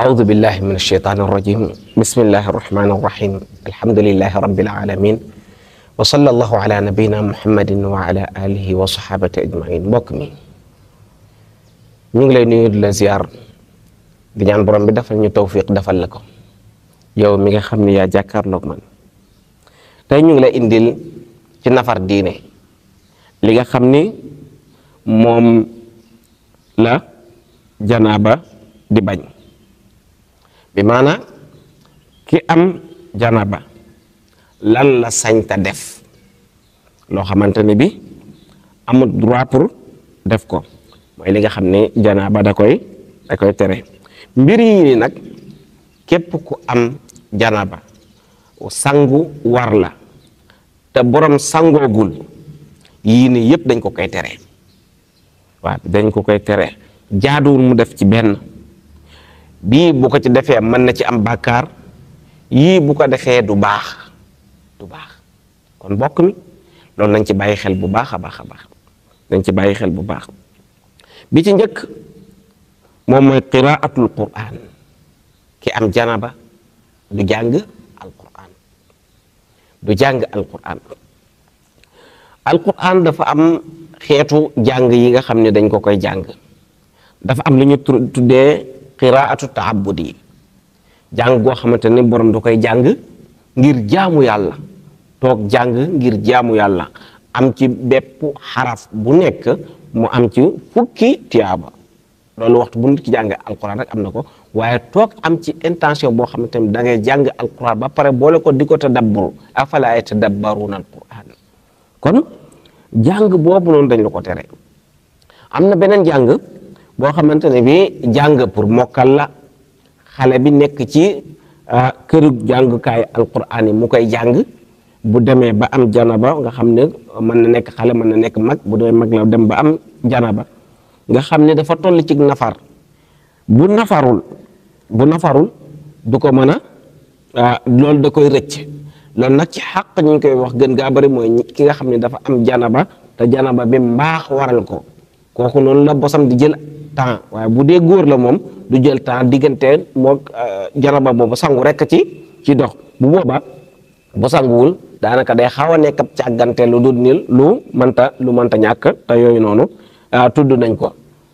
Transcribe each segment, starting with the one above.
أعوذ بالله من الشيطان الرجيم بسم الله الرحمن الرحيم الحمد لله رب العالمين وصلى الله على نبينا محمد وعلى آله وصحابة أجمعين mbokk mi ñu ngi lay nuyu di la ziar di ñaan borom bi defal ñu tawfiq defal la ko yow mi nga xam ne yaa jàkkaarloog man tey ñu ngi lay indil ci nafar diine li nga xam ni moom la janaaba di bañ bi maana ki am janaba lan la sañta def loo xamante ne bi amul droit pour def ko mooy li nga xam ne janaba da koy tere mbir yi ni nag képp ku am janaba sangu war la te borom sangoogul yii ni yëpp dañ ko koy tere waaw dañ ko koy tere jaaduwul mu def ci benn bii bu ko ci defee mën na ci am bàkkaar yii bu ko defee du baax kon mbokk mi loolu nañ ci bàyyi xel bu baax a baax nañ ci bàyyi xel bu baax bi ci njëkk moom mooy qiraatul qur'an ki am janaba du jàng alquran dafa am xeetu jàng yi nga xam ne dañ ko koy jàng dafa am lu ñu tuddee qiraatu taabudi jàng goo xamante ni borom da koy jàng ngir jaamu yàlla toog jàng ngir jaamu yàlla am ci bépp xaraf bu nekk mu am ci fukki tiyaaba loolu waxtu bu nit ki jàng alquran rek am na ko waaye toog am ci intention boo xamante ni da ngay jàng alquran ba pare boole ko di ko tadabbur afala yatadabbaruna alquran kon jàng boobu noonu dañ la ko tere am na beneen jàng boo xamante ne bi jàng pour mokkal la xale bi nekk ci këru jàngukaay alquran yi mu koy jàng bu demee ba am janaba nga xam ne mën na nekk xale mën na nekk mag bu demee mag la dem ba am janaba nga xam ne dafa toll ci nafar bu nafarul du ko mën a loolu da koy rëcc loolu nag ci xàq ñu ngi koy wax gën gaa bari mooy ki nga xam ne dafa am janaba te janaba bi mbaax waral ko kooku noonu la bosam di jël temps waaye bu dee góor la moom du jël temps diggante moo janaba boobu sangu rekk ci dox bu booba bu sanguwul daanaka day xaw a nekk ab càggante lu dul nil lu mënta ñàkk te yooyu noonu tudd nañ ko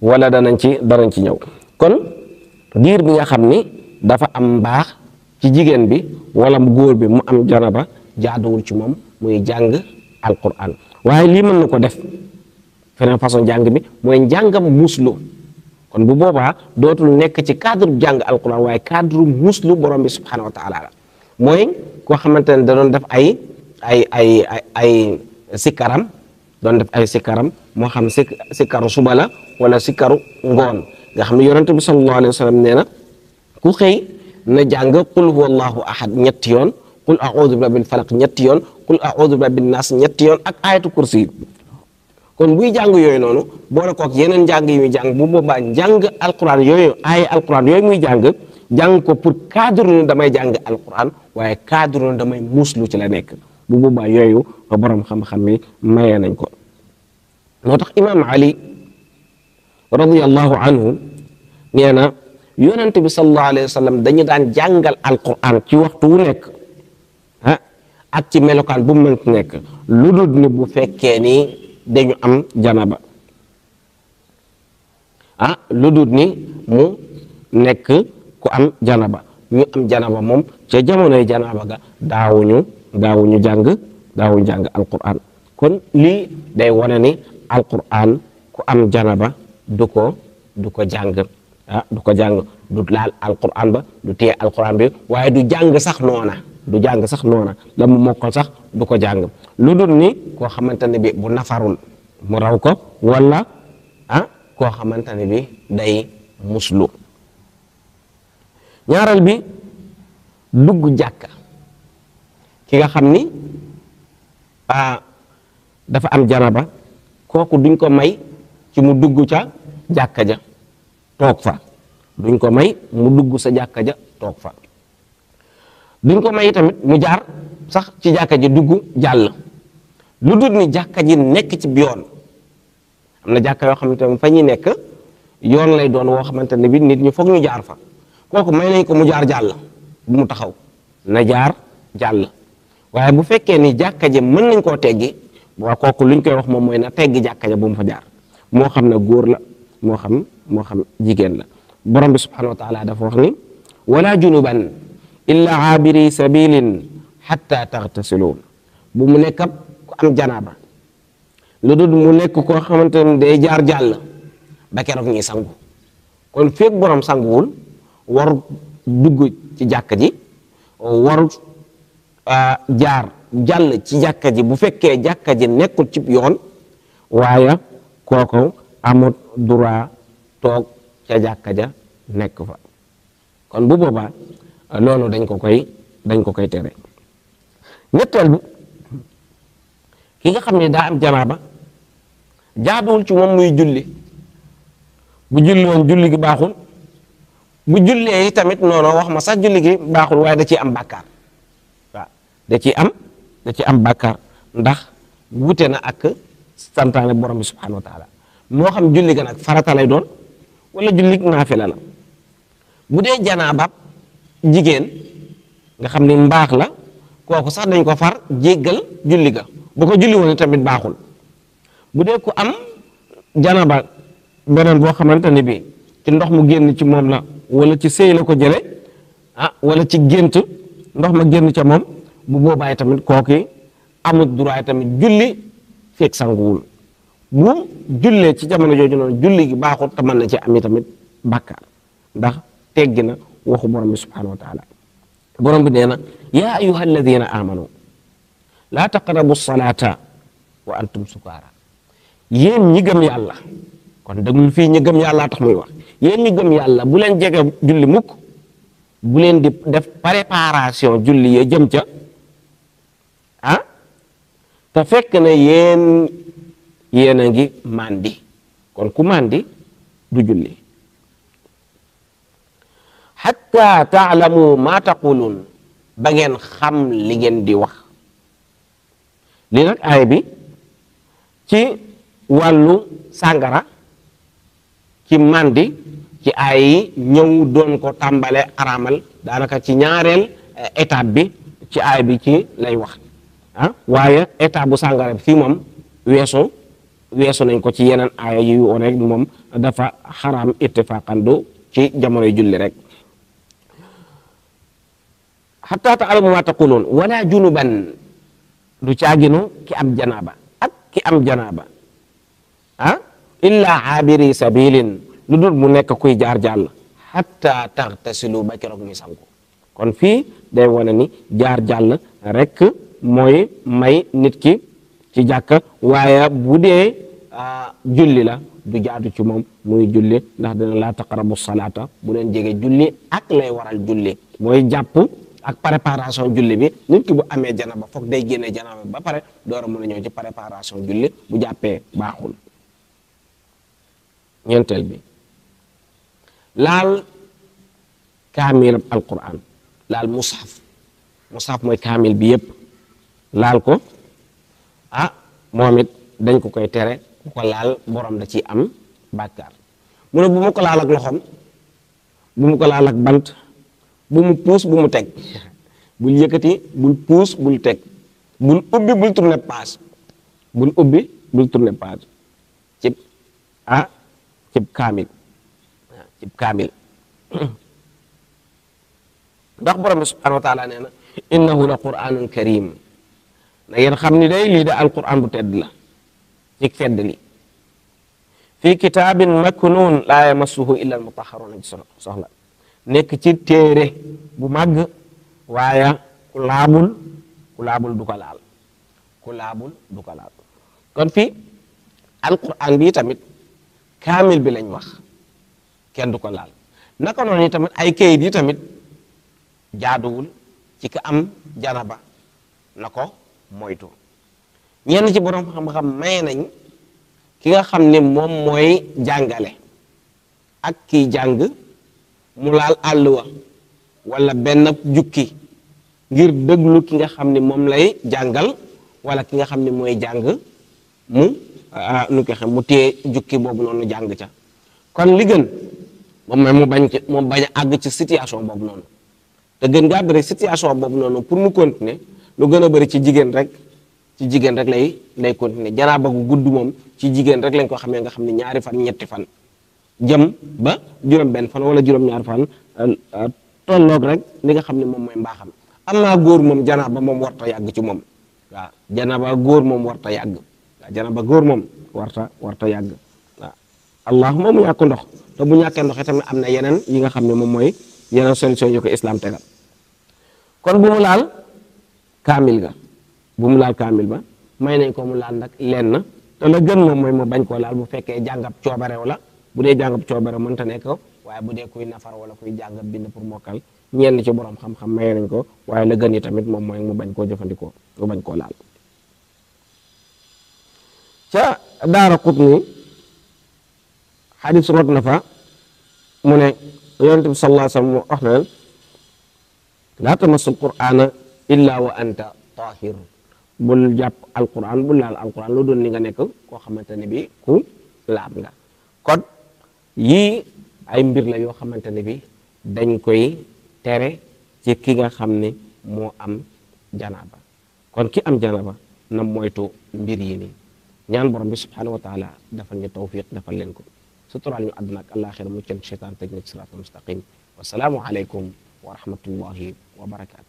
wala danañ ci ñëw kon diir bi nga xam ni dafa am mbaax ci jigéen bi wala góor bi mu am janaba jaaduwul ci moom muy jàng alquran waaye lii mën na ko def feneen façon jàng bi mooy njàngam muslu kon bu boobaa dootul nekk ci cadre jàng alquran waaye cadre muslu borom bi subhanahu wa taala la mooy koo xamante ne da doon def ay sikaram moo xam sikaru suba la wala sikaru ngoon nga xam ne yonente bi sallallahu alayhi wa sallam nee na ku xëy na jàng qul huwallahu ahad ñetti yoon qul a'udhu bi rabbil falaq ñetti yoon qul a'udhu bi rabbin nas ñetti yoon ak ayatu kursi kon buy jàng yooyu noonu boole kook yeneen njàng yi muy jàng bu boobaa njàng alquran yooyu ay alquran yooyu muy jàng ko pour cadre ne damay jàng alquran waaye cadre ne damay muslu ci la nekk bu boobaa yooyu borom xam-xam yi mayee nañ ko moo tax imam ali radiyallahu anhu nee na yonent bi sallallahu alayhi wa sallam dañu daan jàngal alquran ci waxtu wu nekk ak ci melokaan bu mu mënti nekk lu dul ni bu fekkee ni dañu am janaba lu dul ni mu nekk ku am janaba ñu am janaba moom ca jamonoy janaba ga daawuñu jàng alquran kon lii day wane ni alquran ku am janaba du ko jàng du laal alquran ba du téye alquran bi waaye du jàng sax noona la mu mokkal sax du ko jàng lu dul ni koo xamante ne bi bu nafarul mu raw ko wala koo xamante ne bi day muslu ñaaral bi dugg jàkka ki nga xam ni dafa am janaba kooku duñ ko may ci mu dugg ca jàkka ja toog fa duñ ko may mu dugg sa jàkka ja toog fa duñ ko may tamit mu jaar sax ci jàkka ji dugg jàll lu dul ni jàkka ji nekk ci yoon am na jàkka yoo xamante ne fa ñuy nekk yoon lay doon woo xamante ne bi nit ñi foog ñu jaar fa kooku may nañ ko mu jaar jàll bu mu taxaw na jaar jàll waaye bu fekkee ni jàkka ja mën nañ koo teggi waa kooku luñ koy wax moom mooy na teggi jàkka ja bu mu fa jaar moo xam ne góor la moo xam jigéen la borom bi subhanahu wa taala dafa wax ni wala junuban illa aabiri sabilin hatta taxtasiluun bu mu nekk ku am janaaba lu dul mu nekk koo xamante ne day jaar jàll ba keroog ñuy sangu kon feek borom sanguwul waru dugg ci jàkka ji waru jaar jàll ci jàkka ji bu fekkee jàkka ji nekkul ci yoon waaye kooku amut droit toog ca jàkka ja nekk fa kon bu boobaa loolu dañ ko koy tere ñetteel bi ki nga xam ne daa am janaaba jaaduwul ci moom muy julli bu julli woon julli gi baaxul bu jullee yi tamit noonu wax ma sax julli gi baaxul waaye da ciy am bàkkaar waaw da ciy am bàkkaar ndax wute na ak santaane borom bi subhanahu wa taala moo xam julli ga nag farata lay doon wala julli naafila la bu dee janaaba jigéen nga xam ni mbaax la kooku sax dañ ko far jéggal julli ga bu ko julli woon tamit baaxul bu dee ku am janaaba beneen boo xamante ni bi ci ndox mu génn ci moom la wala ci sëy la ko jële wala ci gént ndox ma génn ca moom bu boobaay tamit kooki amut droit tamit julli fekk sanguwul bu jullee ci jamono jooju noonu julli gi baaxul te mën na ci ami tamit bàkkaar ndax teggi na waxu borom bi subhanahu wa taala borom bi nee na yaa ayuha alladina amanu laa taqrabu salata wa antum sukaara yéen ñi gëm yàlla kon déglu fii ñi gëm yàlla tax muy wax yéen ñi gëm yàlla bu leen jege julli mukk bu leen di def préparation julli ya jëm ca te fekk na yéen a ngi mandi kon ku mandi du julli hatta taalamu ma taqulun ba ngeen xam li ngeen di wax li nag aay bi ci wàllu sàngara ci mandi ci aay yi ñëw doon ko tàmbale araamal daanaka ci ñaareel étape bi ci aay bi ci lay wax waaye étape bu sàngara bi fii moom weesu nañ ko ci yeneen aaya yu woon rek moom dafa xaraam ittifaqan du ci jamonoy julli rek hatta ta'lamu ma taqulun wala junuban du caaginu ki am janaaba ak ki am janaaba illa abiri sabilin lu dul mu nekk kuy jaar jàll hatta taxtasilu ba keroog muy sangu kon fii day wane ni jaar jàll rek mooy may nit ki ci jàkka waaye bu dee julli la du jaadu ci moom muy julli ndax dina laa taqrabu salaata bu leen jege julli ak lay waral julli mooy jàpp ak préparation julli bi nit ki bu amee janaba foog day génne janaba ba pare door a mën a ñëw ci préparation julli bu jàppee baaxul ñeenteel bi laal kaamil alquran laal mushaf mooy kaamil bi yépp laal ko moom it dañ ko koy tere ku ko laal borom da ciy am bàkkaar mu ne bu mu ko laal ak loxom bu mu ko laal ak bant bu mu puus bu mu teg bul yëkkati bul puus bul teg bul ubbi bul tourné page bul ubbi bul tourné page cib kaamil ndax borom bi subhanahu wa taala nee na innahu la qur'anun karim na ngeen xam ni day lii de alquran bu tedd la ci fedd li fii kitaabin maknuun laa yamassuhu illa almutahharuun ci soxla nekk ci téere bu màgg waaye ku laabul du ko laal kon fii alquran bi tamit kaamil bi lañ wax kenn du ko laal naka noonu tamit ay kayit yi tamit jaaduwul ci ka am janaba na ko moytu ñenn ci borom xam-xam may nañ ki nga xam ne moom mooy jàngale ak kiy jàng mu laal àlluwa wala benn jukki ngir déglu ki nga xam ne moom lay jàngal wala ki nga xam ne mooy jàng mu nu ko xam mu téye jukki boobu noonu jàng ca kon li gën moom mooy mu bañ a àgg ci situation boobu noonu te gën ngaa bëri situation boobu noonu pour mu continuer lu gën a bëri ci jigéen rek lay continuer. janaaba gu gudd moom ci jigéen rek lañ ko xamee nga xam ne 2 fan 3 fan jëm ba juróom-benn fan wala juróom-ñaar fan tolloog rek li nga xam ne moom mooy mbaaxam. am naa góor moom janaaba moom warta yàgg ci moom waaw janaaba góor moom warta yàgg waaw janaaba góor moom warta yàgg waaw allahuma mu ñàkk ndox te bu ñàkkee ndox tamit am na yeneen yi nga xam ne moom mooy yeneen solution yu ko islam tegal kon bu mu laal kaamil ba may nañ ko mu laal nag lenn te la gën moom mooy mu bañ koo laal bu fekkee jàngab coobarew la bu dee jàngab coobarew mënta nekk waaye bu dee kuy nafar wala kuy jàngab bind pour mokkal ñenn ci borom xam-xam maye nañ ko waaye la gën yi tamit moom mooy mu bañ koo jëfandikoo mu bañ koo laal. ca daara Qutni xadis rot na fa mu ne yonent bi sallallahu alayhi wa sallam wax na leen laa tamassul qur'ana illa wa anta tahir bul jàpp alquran bul laal alquran lu doon ni nga nekk koo xamante ne bi ku laab nga kon yii ay mbir la yoo xamante ne bi dañ koy tere ci ki nga xam ne moo am janaba kon ki am janaba na moytu mbir yi nii ñaan borom bi subhanahu wa taala defal ñu tawfiq defal leen ko sutural ñu àdduna ak àllaaxira mu cën seytaan teg na ci siraatal mustaqim wasalaamu aleykum wa rahmatullahi wa barakaatu